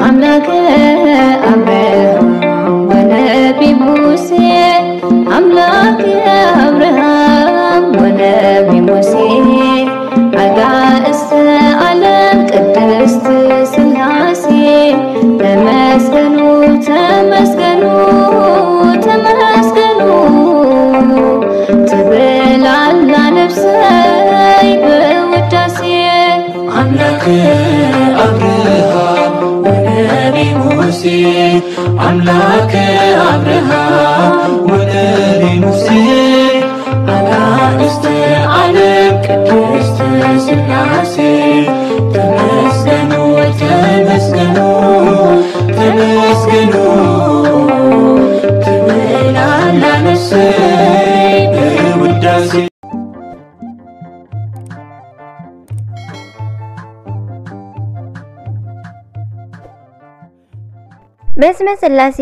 ኣምላከ ኣብርሃም ወነቢ ሙሴ፣ ኣምላከ ኣብርሃም ወነቢ ሙሴ፣ ኣጋእዝተ ዓለም ቅድስት ስላሴ፣ ተመስገኑ፣ ተመስገኑ፣ ተመስገኑ ትብል ኣላ ነፍሰይ ብውዳሴ። ኣምላከ ኣብርሃም ወነቢ ሙሴ፣ ኣምላከ ኣብርሃም ወነቢ ሙሴ፣ ኣጋእዝተ ዓለም ቅድስት ስላሴ፣ ተመስገኑ፣ ተመስገኑ፣ ተመስገኑ ትብል ኣላ ነፍሰይ ብውዳሴ። በስመ ስላሴ፣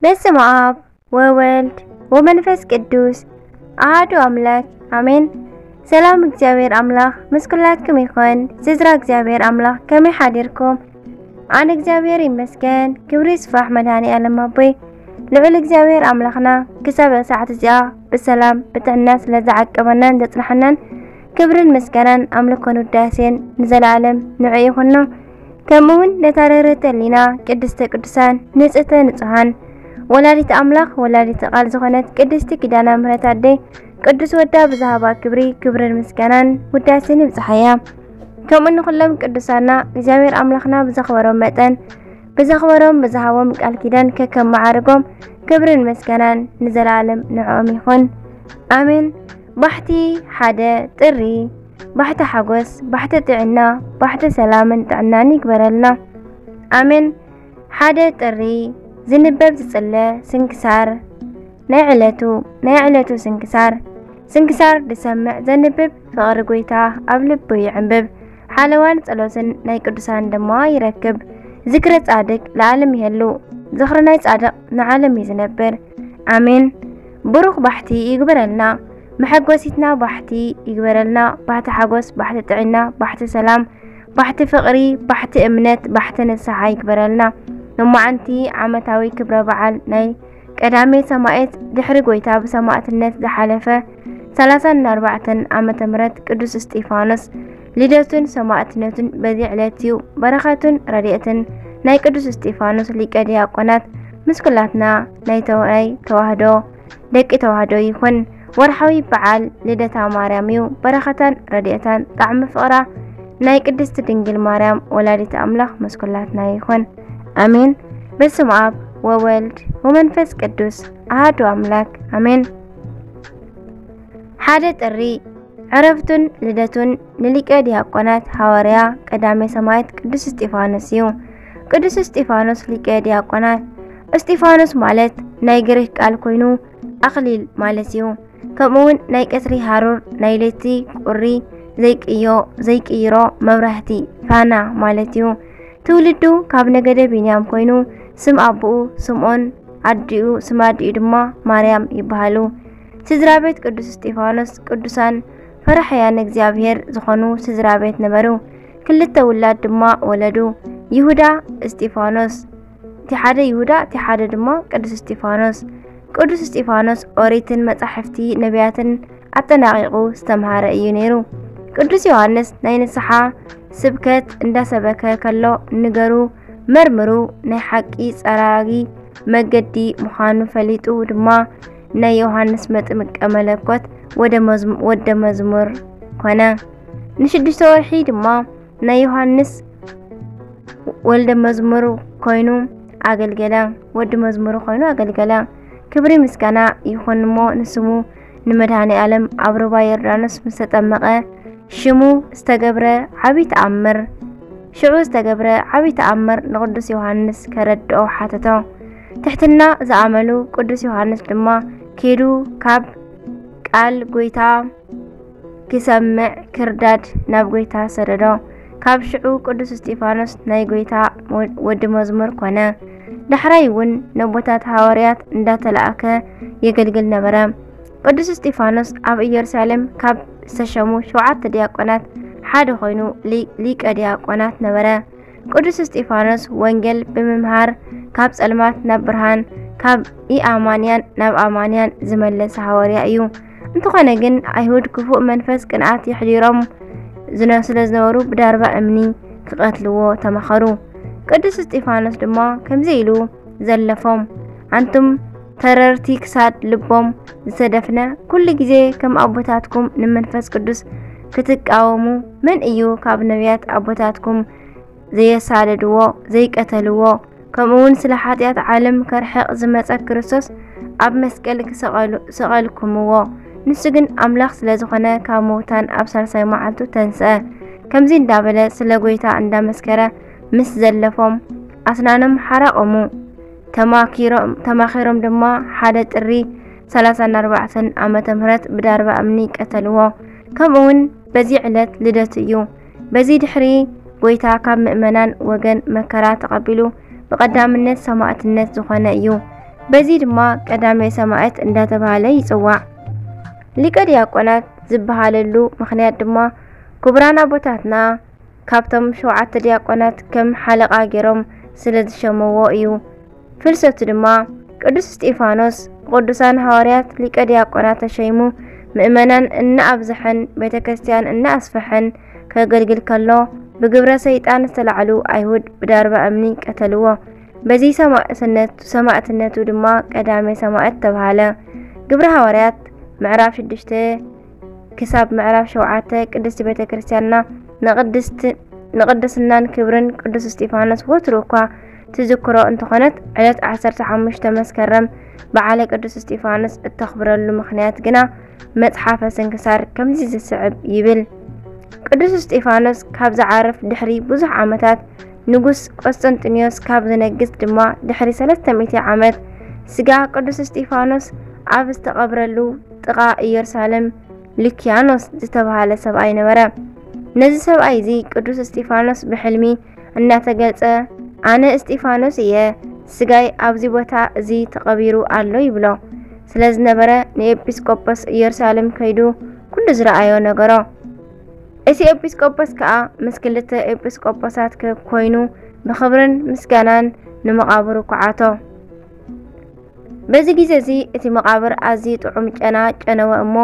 በስመ ኣብ ወወልድ ወመንፈስ ቅዱስ ኣሃዱ ኣምላክ ኣሜን። ሰላም እግዚኣብሔር ኣምላኽ ምስ ኩላትኩም ይኹን። ስድራ እግዚኣብሔር ኣምላኽ ከመይ ሓዲርኩም? ኣነ እግዚኣብሔር ይመስገን፣ ክብሪ ይስፋሕ መድኃኔ ዓለም ኣቦይ። ልዑል እግዚኣብሔር ኣምላኽና ክሳብ ሰዓት እዚኣ ብሰላም ብጥዕና ስለ ዝዓቀበናን ዘጽንሐናን ክብርን ምስጋናን ኣምልኮን ውዳሴን ንዘለዓለም ንዑ ይኹኖ። ከምኡ እውን ነታ ርህርህቲ ህሊና ቅድስተ ቅዱሳን ንጽህተ ንጹሃን ወላዲት ኣምላኽ ወላዲት ቃል ዝኾነት ቅድስቲ ኪዳነ ምሕረት ኣደይ ቅዱስ ወዳ ብዝሃባ ክብሪ ክብርን ምስጋናን ውዳሴን ይብጽሓያ። ከምኡ ንኹሎም ቅዱሳና እግዚኣብሔር ኣምላኽና ብዘኽበሮም መጠን ብዘኽበሮም ብዝሃቦም ቃል ኪዳን ከከም መዓርጎም ክብርን ምስጋናን ንዘለዓለም ንዕኦም ይኹን ኣሜን። ባሕቲ ሓደ ጥሪ፣ ባሕቲ ሓጎስ፣ ባሕቲ ጥዕና፣ ባሕቲ ሰላምን ጥዕናን ይግበረልና ኣሜን። ሓደ ጥሪ ዝንበብ ዝጽለ ስንክሳር ናይ ዕለቱ ናይ ዕለቱ ስንክሳር። ስንክሳር ዝሰምዕ ዘንብብ ፍቕሪ ጎይታ ኣብ ልቡ ይዕንብብ። ሓለዋን ጸሎትን ናይ ቅዱሳን ድማ ይረክብ። ዝክረ ጻድቅ ለዓለም ይህሉ፣ ዝኽሪ ናይ ጻድቕ ንዓለም እዩ ዝነብር። ኣሜን። ብሩኽ ባሕቲ ይግበረልና፣ መሐጎሲትና ባሕቲ ይግበረልና። ባሕቲ ሓጎስ፣ ባሕቲ ጥዕና፣ ባሕቲ ሰላም፣ ባሕቲ ፍቕሪ፣ ባሕቲ እምነት፣ ባሕቲ ንስሓ ይግበረልና። ሎማዓንቲ ዓመታዊ ክብረ በዓል ናይ ቀዳሜ ሰማዕት ድሕሪ ጎይታ ብሰማዕትነት ዝሓለፈ ሰላሳን ኣርባዕተን ዓመተ ምህረት ቅዱስ እስጢፋኖስ ልደቱን ሰማዕትነቱን በዚ ዕለት እዩ። በረኸቱን ረድኤትን ናይ ቅዱስ እስጢፋኖስ ሊቀ ዲያቆናት ምስ ኩላትና ናይ ተዋህዶ ደቂ ተዋህዶ ይኹን። ወርሓዊ በዓል ልደታ ማርያም እዩ። በረኸታን ረድኤታን ጣዕሚ ፍቕራ ናይ ቅድስቲ ድንግል ማርያም ወላዲት ኣምላኽ ምስ ኩላትና ይኹን። ኣሜን። በስመ ኣብ ወወልድ ወመንፈስ ቅዱስ ኣሃዱ ኣምላክ ኣሜን። ሓደ ጥሪ ዕረፍቱን ልደቱን ንሊቀ ዲያቆናት ሃዋርያ ቀዳሜ ሰማዕት ቅዱስ እስጢፋኖስ እዩ። ቅዱስ እስጢፋኖስ ሊቀ ዲያቆናት። እስጢፋኖስ ማለት ናይ ግሪክ ቃል ኮይኑ ኣኽሊል ማለት እዩ። ከምኡውን ናይ ቀትሪ ሃሩር፣ ናይ ለይቲ ቁሪ ዘይቅዮ ዘይቅይሮ መብራህቲ ፋና ማለት እዩ። ትውልዱ ካብ ነገደ ቢንያም ኮይኑ ስም ኣቦኡ ስምዖን ኣዲኡ ስም ኣዲኡ ድማ ማርያም ይበሃሉ። ስድራ ቤት ቅዱስ እስጢፋኖስ ቅዱሳን ፈራሕያን እግዚኣብሔር ዝኾኑ ስድራ ቤት ነበሩ። ክልተ ውላድ ድማ ወለዱ። ይሁዳ እስጢፋኖስ እቲ ሓደ ይሁዳ እቲ ሓደ ድማ ቅዱስ እስጢፋኖስ። ቅዱስ እስጢፋኖስ ኦሪትን መጻሕፍቲ ነቢያትን ኣጠናቒቑ ዝተምሃረ እዩ ነይሩ። ቅዱስ ዮሃንስ ናይ ንስሓ ስብከት እንዳሰበከ ከሎ ንገሩ መርምሩ ናይ ሓቂ ጸራጊ መገዲ ምዃኑ ፈሊጡ ድማ ናይ ዮሃንስ መጥምቀ መለኮት ወደ መዝሙ- ወደ መዝሙር ኮነ። ንሽዱሽተ ወርሒ ድማ ናይ ዮሃንስ ወልደ መዝሙር ኮይኑ ኣገልገለ። ወዲ መዝሙር ኮይኑ ኣገልገለ። ክብሪ ምስጋና ይኹን እሞ ንስሙ ንመድኃኔ ዓለም ኣብ ሩባ ዮርዳኖስ ምስ ተጠመቐ ሽሙ ዝተገብረ ዓቢ ተኣምር ሽዑ ዝተገብረ ዓቢ ተኣምር ንቅዱስ ዮሃንስ ከረድኦ ሓተቶ። ትሕትና ዝኣመሉ ቅዱስ ዮሃንስ ድማ ኬዱ ካብ ቃል ጎይታ ክሰምዕ ክርዳድ ናብ ጎይታ ሰደዶ። ካብ ሽዑ ቅዱስ እስጢፋኖስ ናይ ጎይታ ወዲ መዝሙር ኮነ። ዳሕራይ እውን ነቦታት ሃዋርያት እንዳተላእከ የገልግል ነበረ። ቅዱስ እስጢፋኖስ ኣብ ኢየሩሳሌም ካብ ዝተሸሙ ሸውዓተ ዲያቆናት ሓደ ኮይኑ ሊ- ሊቀ ዲያቆናት ነበረ። ቅዱስ እስጢፋኖስ ወንጌል ብምምሃር ካብ ጸልማት ናብ ብርሃን፣ ካብ ኢኣማንያን ናብ ኣማንያን ዝመለሰ ሃዋርያ እዩ። እንተኾነ ግን፣ ኣይሁድ ክፉእ መንፈስ ቅንኣት የሕዲሮም ዝነ-፣ ስለ ዝነበሩ፣ ብዳርባ እምኒ ክቐትልዎ ተማኸሩ። ቅዱስ እስጢፋኖስ ድማ ከምዚ ኢሉ ዘለፎም፣ ኣንቱም ተረርቲ ክሳድ ልቦም ዝተደፍነ፣ ኩሉ ግዜ ከም ኣቦታትኩም ንመንፈስ ቅዱስ ክትቃወሙ፣ መን እዩ ካብ ነቢያት ኣቦታትኩም ዘየሳደድዎ፣ ዘይቀተልዎ፣ ከምኡ እውን ስለ ሓጢኣት ዓለም ከርሕቕ ዝመጸ ክርስቶስ ኣብ መስቀል ክሰቐሉ-፣ ሰቐልኩምዎ። ንሱ ግን ኣምላኽ ስለ ዝኾነ፣ ካብ ምውታን ኣብ ሳልሳይ መዓልቱ ተንስአ። ከምዚ እንዳበለ ስለ ጐይታ እንዳመስከረ ምስ ዘለፎም፣ ኣስናኖም ሓራቐሙ። ተማኪሮም-፣ ተማኺሮም ድማ ሓደ ጥሪ ሰላሳን ኣርባዕተን ዓመተ ምህረት ብዳርባ እምኒ ቀተልዎ። ከምኡ እውን በዚ ዕለት ልደቱ እዩ። በዚ ድሕሪ ጐይታ ካብ ምእመናን ወገን መከራ ተቐቢሉ ብቐዳምነት ሰማዕትነት ዝኾነ እዩ። በዚ ድማ ቀዳማይ ሰማዕት እንዳተባህለ ይጽዋዕ። ሊቀ ዲያቆናት ዝበሃለሉ ምኽንያት ድማ ክቡራን ኣቦታትና ካብቶም ሸውዓተ ዲያቆናት ከም ሓለቓ ገይሮም ስለ ዝሸመዎ እዩ። ፍልሰቱ ድማ ቅዱስ እስጢፋኖስ ብቅዱሳን ሃዋርያት ሊቀ ዲያቆናት ተሸይሙ ምእመናን እናኣብዝሐን ቤተ ክርስቲያን እናኣስፍሐን ከገልግል ከሎ ብግብረ ሰይጣን ዝተላዕሉ ኣይሁድ ብዳርባ እምኒ ቀተልዎ። በዚ ሰማእትነቱ፣ ሰማእትነቱ ድማ ቀዳሜ ሰማእት ተባሃለ። ግብረ ሃዋርያት ምዕራፍ ሽዱሽተ ክሳብ ምዕራፍ ሸውዓተ ቅድስቲ ቤተ ክርስቲያንና ንቅድስት-፣ ንቅድስናን ክብርን ቅዱስ እስጢፋኖስ ወትሩ እኳ ትዝክሮ እንተኾነት፣ ዕለት ዓሰርተ ሓሙሽተ መስከረም በዓለ ቅዱስ እስጢፋኖስ እተኽብረሉ ምኽንያት ግና መጽሓፈ ስንክሳር ከምዚ ዝስዕብ ይብል። ቅዱስ እስጢፋኖስ ካብ ዝዓርፍ ድሕሪ ብዙሕ ዓመታት፣ ንጉስ ቆስጠንጢኖስ ካብ ዝነግስ ድማ ድሕሪ ሰለስተ ሚእቲ ዓመት፣ ስጋ ቅዱስ እስጢፋኖስ ኣብ ዝተቐብረሉ ጥቓ ኢየሩሳሌም ሉኪያኖስ ዝተባህለ ሰብኣይ ነበረ። ነዚ ሰብኣይ እዚ ቅዱስ እስጢፋኖስ ብሕልሚ እናተገልጸ፣ "ኣነ እስጢፋኖስ እየ፣ ስጋይ ኣብዚ ቦታ እዚ ተቐቢሩ ኣሎ" ይብሎ። ስለ ዝነበረ ንኤጲስቆጶስ ኢየሩሳሌም ከይዱ ኩሉ ዝረኣዮ ነገሮ። እቲ ኤጲስቆጶስ ከኣ ምስ ክልተ ኤጲስቆጶሳት ከ-፣ ኮይኑ ብኽብርን ምስጋናን ንመቓብሩ ኳዓቶ። በዚ ግዜ እዚ እቲ መቓብር ኣዝዩ ጥዑም ጨና ጨነወ እሞ፣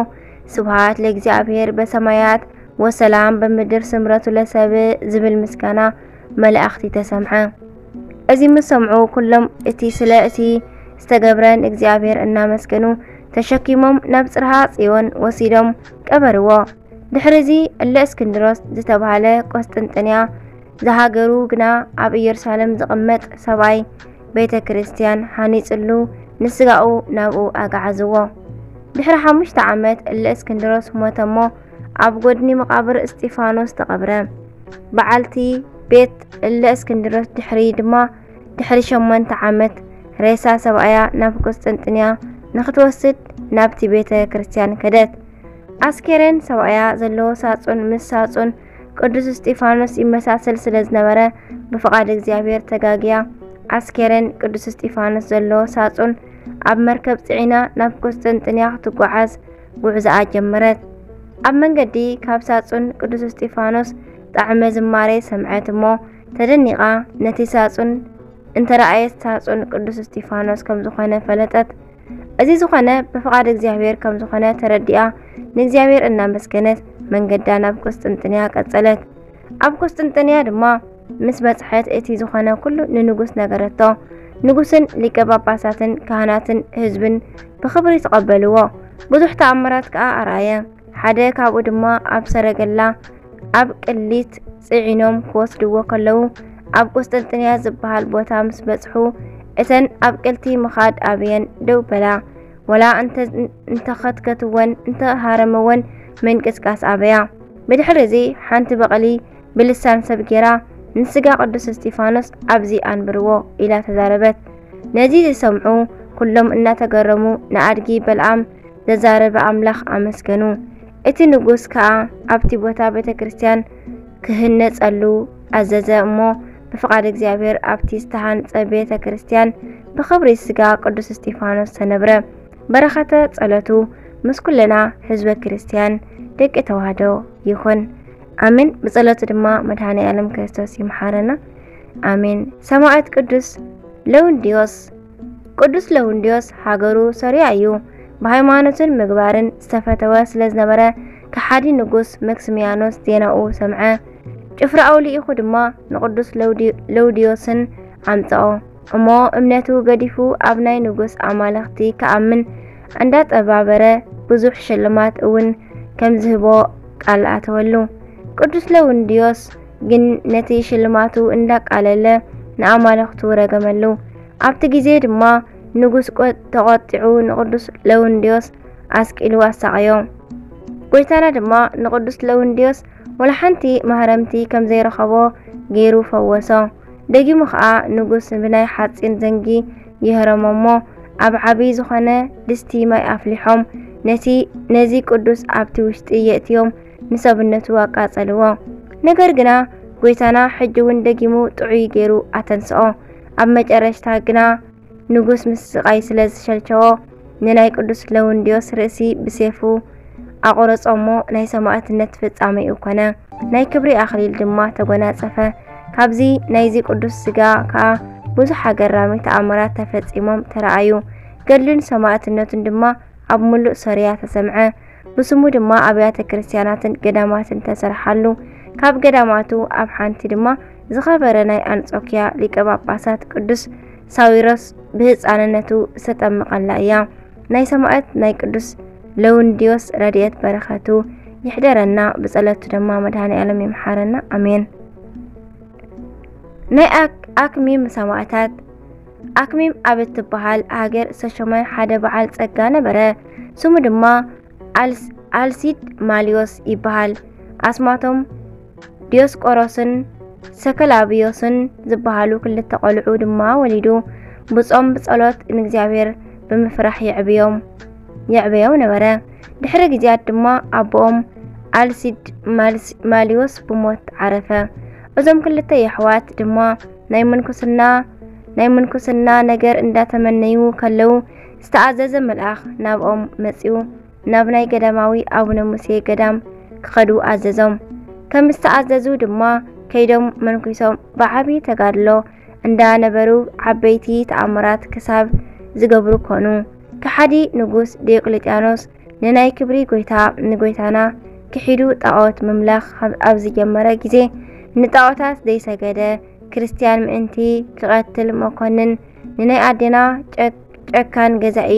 "ስብሃት ለእግዚኣብሔር በሰማያት ወሰላም በምድር ስምረቱ ለሰብእ" ዝብል ምስጋና መላእኽቲ ተሰምዐ። እዚ ምስ ሰምዑ፣ ኩሎም እቲ ስለ እቲ ዝተገብረ ንእግዚኣብሔር እናመስገኑ፣ ተሸኪሞም ናብ ጽርሃ ጽዮን ወሲዶም ቀበርዎ። ድሕሪ እዚ እለ እስክንድሮስ ዝተባህለ ቆስጥንጥንያ ዝሃገሩ ግና ኣብ ኢየሩሳሌም ዝቕመጥ ሰብኣይ ቤተ ክርስቲያን ሃኒጽሉ፣ ንስጋኡ ናብኡ ኣግዓዝዎ። ድሕሪ ሓሙሽተ ዓመት እለ እስክንድሮስ ሞተ እሞ፣ ኣብ ጎድኒ መቓብር እስጢፋኖስ ተቐብረ። በዓልቲ ቤት እለ እስክንድሮስ ድሕሪ ድማ፣ ድሕሪ ሸሞንተ ዓመት ሬሳ ሰብኣያ ናብ ቁስጥንጥንያ ንኽትወስድ ናብቲ ቤተ ክርስቲያን ከደት። ኣስኬሬን ሰብኣያ ዘለዎ ሳጹን ምስ ሳጹን ቅዱስ እስጢፋኖስ ይመሳሰል ስለ ዝነበረ፣ ብፍቓድ እግዚኣብሔር ተጋግያ ኣስኬሬን ቅዱስ እስጢፋኖስ ዘለዎ ሳጹን ኣብ መርከብ ጽዒና ናብ ቁስጥንጥንያ ክትጓዓዝ ጉዕዞኣ ጀመረት። ኣብ መንገዲ ካብ ሳጹን ቅዱስ እስጢፋኖስ ጣዕመ ዝማሬ ሰምዐት እሞ፣ ተደኒቓ ነቲ ሳጹን እንተረኣየት፣ ሳጹን ቅዱስ እስጢፋኖስ ከም ዝኾነ ፈለጠት። እዚ ዝኾነ ብፍቓድ እግዚኣብሔር ከም ዝኾነ ተረዲኣ፣ ንእግዚኣብሔር እናመስገነት መንገዳ ናብ ቁስጥንጥንያ ቀጸለት። ኣብ ቁስጥንጥንያ ድማ ምስ በጽሐት፣ እቲ ዝኾነ ኩሉ ንንጉስ ነገረቶ። ንጉስን ሊቀ ጳጳሳትን ካህናትን ህዝብን ብኽብሪ ተቐበልዎ። ብዙሕ ተኣምራት ከኣ ኣርኣየ። ሓደ ካብኡ ድማ ኣብ ሰረገላ ኣብ ቅሊት ጽዒኖም ክወስድዎ ከለዉ፣ ኣብ ቁስጥንጥንያ ዝበሃል ቦታ ምስ በጽሑ፣ እተን ኣብ ቅልቲ ምኻድ ኣብየን ደው በላ። ወላ እንተ-፣ እንተኸትከትወን፣ እንተሃረምወን፣ ምንቅስቃስ ኣበያ። ብድሕሪ እዚ፣ ሓንቲ በቕሊ ብልሳን ሰብ ጌራ፣ "ንስጋ ቅዱስ እስጢፋኖስ ኣብዚ ኣንብርዎ" ኢላ ተዛረበት። ነዚ ዝሰምዑ ኩሎም እናተገረሙ፣ ንኣድጊ በልዓም ዘዛረበ ኣምላኽ ኣመስገኑ። እቲ ንጉስ ከኣ ኣብቲ ቦታ ቤተ ክርስቲያን ክህነጸሉ ኣዘዘ እሞ፣ ብፍቓድ እግዚኣብሔር ኣብቲ ዝተሃንጸ ቤተ ክርስቲያን ብኽብሪ ስጋ ቅዱስ እስጢፋኖስ ተነብረ። በረኸተ ጸሎቱ ምስ ኩልና ህዝበ ክርስቲያን ደቂ ተዋህዶ ይኹን። ኣሜን። ብጸሎቱ ድማ መድኃኔ ዓለም ክርስቶስ ይምሓረና። ኣሜን። ሰማዕት ቅዱስ ለውንድዮስ። ቅዱስ ለውንድዮስ ሃገሩ ሶርያ እዩ። ብሃይማኖትን ምግባርን ዝተፈተወ ስለ ዝነበረ፣ ከሓዲ ንጉስ መክስሚያኖስ ዜናኡ ሰምዐ። ጭፍራኡ ልኢኹ ድማ ንቅዱስ ለውዲ-፣ ለውድዮስን ኣምጽኦ። እሞ እምነቱ ገዲፉ ኣብ ናይ ንጉስ ኣማልኽቲ ክኣምን እንዳጠባበረ፣ ብዙሕ ሽልማት እውን ከም ዝህቦ ቃል ኣተወሉ። ቅዱስ ለውንድዮስ ግን ነቲ ሽልማቱ እንዳቃለለ ንኣማልኽቱ ረገመሉ። ኣብቲ ግዜ ድማ ንጉስ ቆ-፣ ተቖጢዑ ንቅዱስ ለውንድዮስ ኣስቂሉ ኣሳቐዮ። ጎይታና ድማ ንቅዱስ ለውንድዮስ ወላ ሓንቲ ማህረምቲ ከም ዘይረኸቦ ገይሩ ፈወሶ። ደጊሙ ኸኣ ንጉስ ብናይ ሓጺን ዘንጊ ይህረሞ እሞ ኣብ ዓቢ ዝኾነ ድስቲ ማይ ኣፍሊሖም ነቲ፣ ነዚ ቅዱስ ኣብቲ ውሽጢ የእትዮም ንሰብነቱ ኣቃጸልዎ። ነገር ግና ጎይታና ሕጂ እውን ደጊሙ ጥዑይ ገይሩ ኣተንስኦ። ኣብ መጨረሽታ ግና ንጉስ ምስ ስቓይ ስለ ዝሸልቸዎ፣ ንናይ ቅዱስ ለውንድዮስ ርእሲ ብሴፉ ኣቆረጾ እሞ ናይ ሰማዕትነት ፍጻሜኡ ኮነ። ናይ ክብሪ ኣኽሊል ድማ ተጎናጸፈ። ካብዚ ናይዚ ቅዱስ ስጋ ከኣ ብዙሕ ኣገራሚ ተኣምራት ተፈጺሞም ተረኣዩ። ገድሉን ሰማዕትነቱን ድማ ኣብ ምሉእ ሶርያ ተሰምዐ። ብስሙ ድማ ኣብያተ ክርስቲያናትን ገዳማትን ተሰርሓሉ። ካብ ገዳማቱ ኣብ ሓንቲ ድማ ዝኸበረ ናይ ኣንጾኪያ ሊቀ ጳጳሳት ቅዱስ ሳዊሮስ ብህፃንነቱ ዝተጠመቐላ እያ። ናይ ሰማዕት ናይ ቅዱስ ለውንድዮስ ረድኤት በረኸቱ ይሕደረና፣ ብጸሎቱ ድማ መድኃኔ ዓለም ይምሓረና። ኣሜን። ናይ ኣክ-፣ ኣክሚም ሰማዕታት። ኣክሚም ኣብ እትበሃል ሃገር ዝተሾመ ሓደ በዓል ጸጋ ነበረ። ስሙ ድማ ኣልስ-፣ ኣልሲድ ማልዮስ ይበሃል። ኣስማቶም ዲዮስቆሮስን ሰከላብዮስን ዝበሃሉ ክልተ ቆልዑ ድማ ወሊዱ። ብጾም ብጸሎት ንእግዚኣብሔር ብምፍራሕ የዕብዮም፣ የዕበዮም ነበረ። ድሕሪ ግዜያት ድማ ኣቦኦም ኣልሲድ ማልስ-፣ ማልዮስ ብሞት ዓረፈ። እዞም ክልተ የሕዋት ድማ ናይ ምንኩስና፣ ናይ ምንኩስና ነገር እንዳተመነዩ ከለዉ ዝተኣዘዘ መልኣኽ ናብኦም መጺኡ ናብ ናይ ገዳማዊ ኣቡነ ሙሴ ገዳም ክኸዱ ኣዘዞም። ከም ዝተኣዘዙ ድማ ከይዶም መንኩሶም ብዓቢ ተጋድሎ እንዳነበሩ ዓበይቲ ተኣምራት ክሳብ ዝገብሩ ኮኑ። ከሓዲ ንጉስ ዲዮቅልጥያኖስ ንናይ ክብሪ ጎይታ ንጎይታና ክሒዱ ጣዖት ምምላኽ ኣብ፣ ኣብ ዝጀመረ ግዜ ንጣዖታት ዘይሰገደ ክርስትያን ምእንቲ ክቐትል መኮንን ንናይ ኣዴና ጨ-፣ ጨካን ገዛኢ፣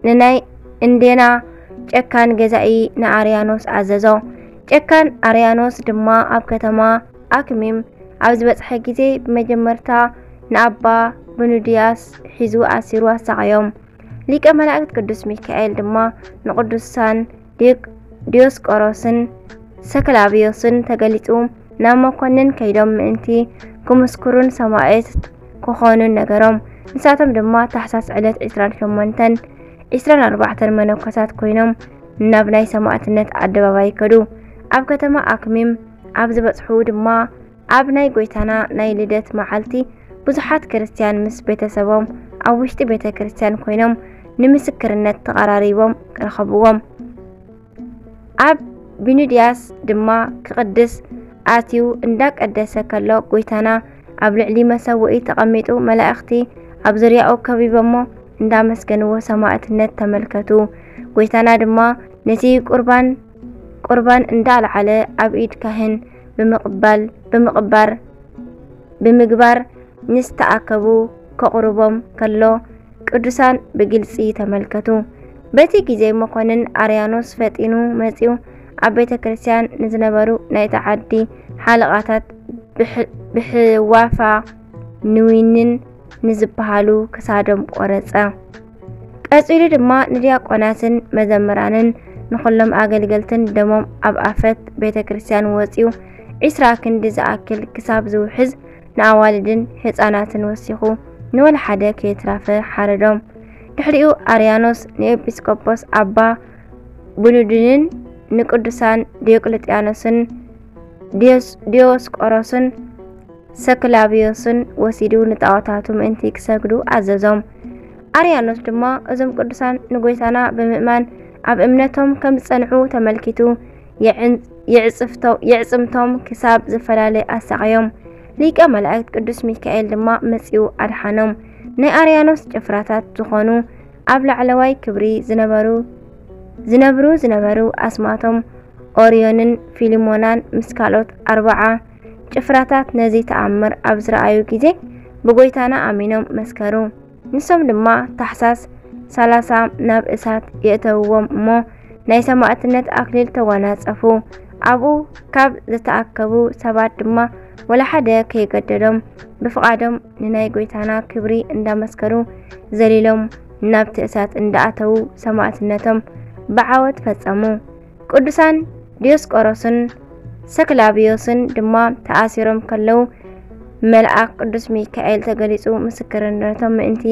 ንናይ እንዴና ጨካን ገዛኢ ንኣርያኖስ ኣዘዞ። ጨካን ኣርያኖስ ድማ ኣብ ከተማ ኣክሚም ኣብ ዝበጽሐ ግዜ ብመጀመርታ ንኣባ ብኑድያስ ሒዙ ኣሲሩ ኣሳቐዮም። ሊቀ መላእክት ቅዱስ ሚካኤል ድማ ንቅዱሳን ዲዮቅ-፣ ዲዮስቆሮስን ሰክላብዮስን ተገሊጹ ናብ መኮንን ከይዶም ምእንቲ ክምስክሩን ሰማዕት ክኾኑን ነገሮም። ንሳቶም ድማ ታሕሳስ ዕለት ዕስራን ሸሞንተን ዕስራን ኣርባዕተን መነኮሳት ኮይኖም ናብ ናይ ሰማዕትነት ኣደባባይ ከዱ። ኣብ ከተማ ኣክሚም ኣብ ዝበጽሑ ድማ ኣብ ናይ ጎይታና ናይ ልደት መዓልቲ ብዙሓት ክርስትያን ምስ ቤተሰቦም ኣብ ውሽጢ ቤተ ክርስትያን ኮይኖም ንምስክርነት ተቐራሪቦም ረኸብዎም። ኣብ ቢኑድያስ ድማ ክቕድስ ኣትዩ እንዳቀደሰ ከሎ ጎይታና ኣብ ልዕሊ መሰውኢ ተቐሚጡ መላእኽቲ ኣብ ዙርያኡ ከቢቦሞ እንዳመስገንዎ ሰማዕትነት ተመልከቱ። ጎይታና ድማ ነቲ ቁርባን፣ ቁርባን እንዳልዓለ ኣብ ኢድ ካህን ብምቕባል፣ ብምቕባር፣ ብምግባር ንዝተኣከቡ ከቑርቦም ከሎ ቅዱሳን ብግልጺ ተመልከቱ። በቲ ግዜ መኮንን ኣርያኖስ ፈጢኑ መጺኡ ኣብ ቤተ ክርስቲያን ንዝነበሩ ናይታ ዓዲ ሓለቓታት ብሕ-፣ ብሕዋፋ ንዊንን ንዝበሃሉ ክሳዶም ቆረጸ። ቀጺሉ ድማ ንዲያቆናትን መዘምራንን ንኹሎም ኣገልገልትን ደሞም ኣብ ኣፈት ቤተ ክርስቲያን ወጺኡ ዒስራ ክንዲ ዝኣክል ክሳብ ዝውሕዝ ንኣዋልድን ህጻናትን ወሲኹ ንወላ ሓደ ከየትራፈ ሓረዶም። ድሕሪኡ ኣርያኖስ ንኤጲስቆጶስ ኣባ ብኑድንን ንቅዱሳን ዲዮቅልጥያኖስን ዲዮስ-፣ ዲዮስቆሮስን ሰክላብዮስን ወሲዱ ንጣዖታቱ ምእንቲ ክሰግዱ ኣዘዞም። ኣርያኖስ ድማ እዞም ቅዱሳን ንጎይታና ብምእማን ኣብ እምነቶም ከም ዝጸንዑ ተመልኪቱ የዕን-፣ የዕጽፍቶ-፣ የዕጽምቶም ክሳብ ዝፈላለ ኣሳቐዮም። ሊቀ መላእክት ቅዱስ ሚካኤል ድማ መጺኡ ኣድሓኖም። ናይ ኣርያኖስ ጭፍራታት ዝኾኑ ኣብ ላዕለዋይ ክብሪ ዝነበሩ ዝነብሩ ዝነበሩ ኣስማቶም ኦርዮንን ፊልሞናን ምስ ካልኦት ኣርብዓ ጭፍራታት ነዚ ተኣምር ኣብ ዝረኣዩ ግዜ ብጎይታና ኣሚኖም መስከሩ። ንሶም ድማ ታሕሳስ ሰላሳ ናብ እሳት የእተውዎም እሞ ናይ ሰማዕትነት ኣክሊል ተጎናጸፉ። ኣብኡ ካብ ዝተኣከቡ ሰባት ድማ ወላ ሓደ ከይገደዶም ብፍቓዶም ንናይ ጎይታና ክብሪ እንዳመስከሩ ዘሊሎም ናብቲ እሳት እንዳኣተዉ ሰማዕትነቶም ብዓወት ፈጸሙ። ቅዱሳን ዲዮስቆሮስን ሰክላብዮስን ድማ ተኣሲሮም ከለዉ መልኣክ ቅዱስ ሚካኤል ተገሊጹ ምስክርነቶም ምእንቲ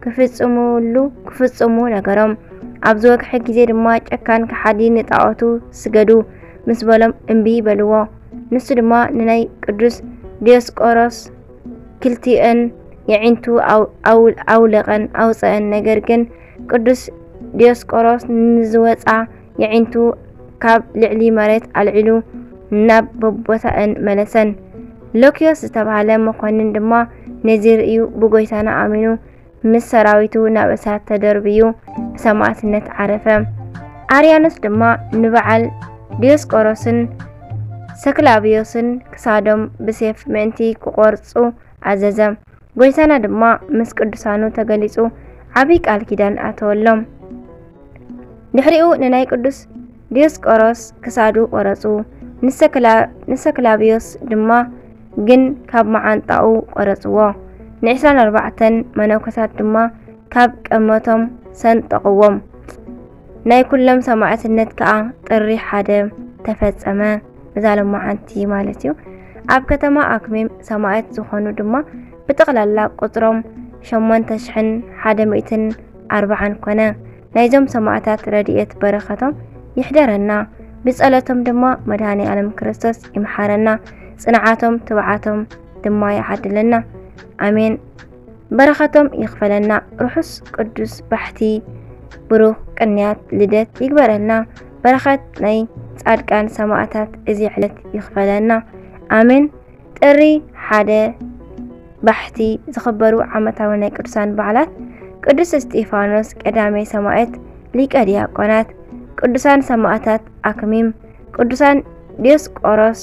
ክፍጽሙሉ ክፍጽሙ ነገሮም። ኣብ ዝወግሐ ግዜ ድማ ጨካን ከሓዲ ንጣዖቱ ስገዱ ምስ በሎም እምቢ በልዎ። ንሱ ድማ ንናይ ቅዱስ ዲዮስቆሮስ ክልቲኤን የዒንቱ ኣው- ኣው- ኣውለቐን ኣውፀአን። ነገር ግን ቅዱስ ዲዮስቆሮስ ንዝወፃ የዒንቱ ካብ ልዕሊ መሬት ኣልዒሉ ናብ በቦታእን መለሰን። ሎኪዮስ ዝተባህለ መኮንን ድማ ነዚ ርእዩ ብጎይታና ኣሚኑ ምስ ሰራዊቱ ናብ እሳት ተደርብዩ ብሰማዕትነት ዓረፈ። ኣርያኖስ ድማ ንበዓል ዲዮስቆሮስን ሰክላብዮስን ክሳዶም ብሴፍ ምእንቲ ክቆርጹ ኣዘዘ። ጎይታና ድማ ምስ ቅዱሳኑ ተገሊጹ ዓቢ ቃል ኪዳን ኣተወሎም። ድሕሪኡ ንናይ ቅዱስ ዲዮስቆሮስ ክሳዱ ቆረጹ። ንሰክላ- ንሰክላብዮስ ድማ ግን ካብ መዓንጣኡ ቆረጽዎ። ንዕስራን ኣርባዕተን መነኮሳት ድማ ካብ ቀመቶም ሰንጠቕዎም። ናይ ኩሎም ሰማዕትነት ከኣ ጥሪ ሓደ ተፈጸመ። እዛ ሎማዓንቲ ማለት እዩ። ኣብ ከተማ ኣክሚም ሰማዕት ዝኾኑ ድማ ብጠቕላላ ቁጽሮም ሸሞንተ ሽሕን ሓደ ሚእትን ኣርባዓን ኮነ። ናይዞም ሰማዕታት ረድኤት በረኸቶም ይሕደረና። ብጸሎቶም ድማ መድኃኔ ዓለም ክርስቶስ ይምሓረና። ጽንዓቶም ትብዓቶም ድማ ይዓድለና። ኣሜን። በረኸቶም ይኽፈለና። ርሑስ ቅዱስ ባሕቲ ብሩኽ ቅንያት ልደት ይግበረልና። በረኸት ናይ ጻድቃን ሰማዕታት እዚ ዕለት ይኽፈለና። ኣሜን። ጥሪ ሓደ ባሕቲ ዝኽበሩ ዓመታዊ ናይ ቅዱሳን በዓላት ቅዱስ እስጢፋኖስ ቀዳማይ ሰማዕት ሊቀ ዲያቆናት፣ ቅዱሳን ሰማዕታት ኣክሚም፣ ቅዱሳን ዲዮስቆሮስ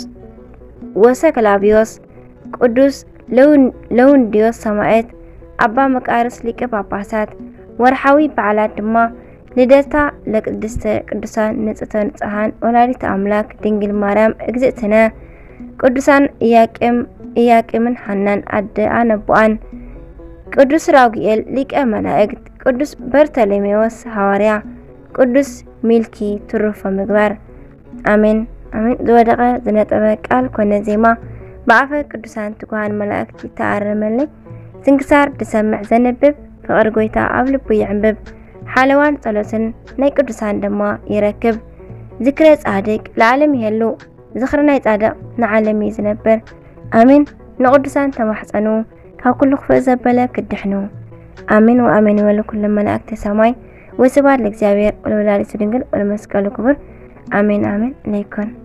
ወሰክላብዮስ፣ ቅዱስ ለውን- ለውንድዮስ ሰማዕት፣ ኣባ መቃርስ ሊቀ ጳጳሳት። ወርሓዊ በዓላት ድማ ልደታ ለቅድስተ ቅዱሳን ንጽሕተ ንጹሓን ወላዲተ ኣምላክ ድንግል ማርያም እግዝእትነ፣ ቅዱሳን ኢያቄም ኢያቄምን ሃናን ኣደ ኣነቦኣን፣ ቅዱስ ራጉኤል ሊቀ መላእክት፣ ቅዱስ በርተሎሜዎስ ሃዋርያ፣ ቅዱስ ሚልኪ ትሩፈ ምግባር። ኣሜን ኣሜን። ዝወደቐ ዝነጠበ ቃል ኮነ ዜማ ብኣፈ ቅዱሳን ትጉሃን መላእክት ይተኣረመለይ። ስንክሳር ዝሰምዕ ዘንብብ ፍቕሪ ጎይታ ኣብ ልቡ ይዕንብብ። ሓለዋን ጸሎትን ናይ ቅዱሳን ድማ ይረክብ። ዝክረ ጻድቅ ለዓለም ይሄሉ። ዝኽሪ ናይ ጻድቕ ንዓለም እዩ ዝነብር። ኣሜን። ንቅዱሳን ተማሕጸኑ ካብ ኩሉ ክፉእ ዘበለ ክድሕኑ። ኣሜን ወኣሜን ይበሉ ኩሎም መላእክተ ሰማይ። ወስብሐት ለእግዚኣብሔር ወለወላዲቱ ድንግል ወለመስቀሉ ክቡር። ኣሜን ኣሜን ለይኩን።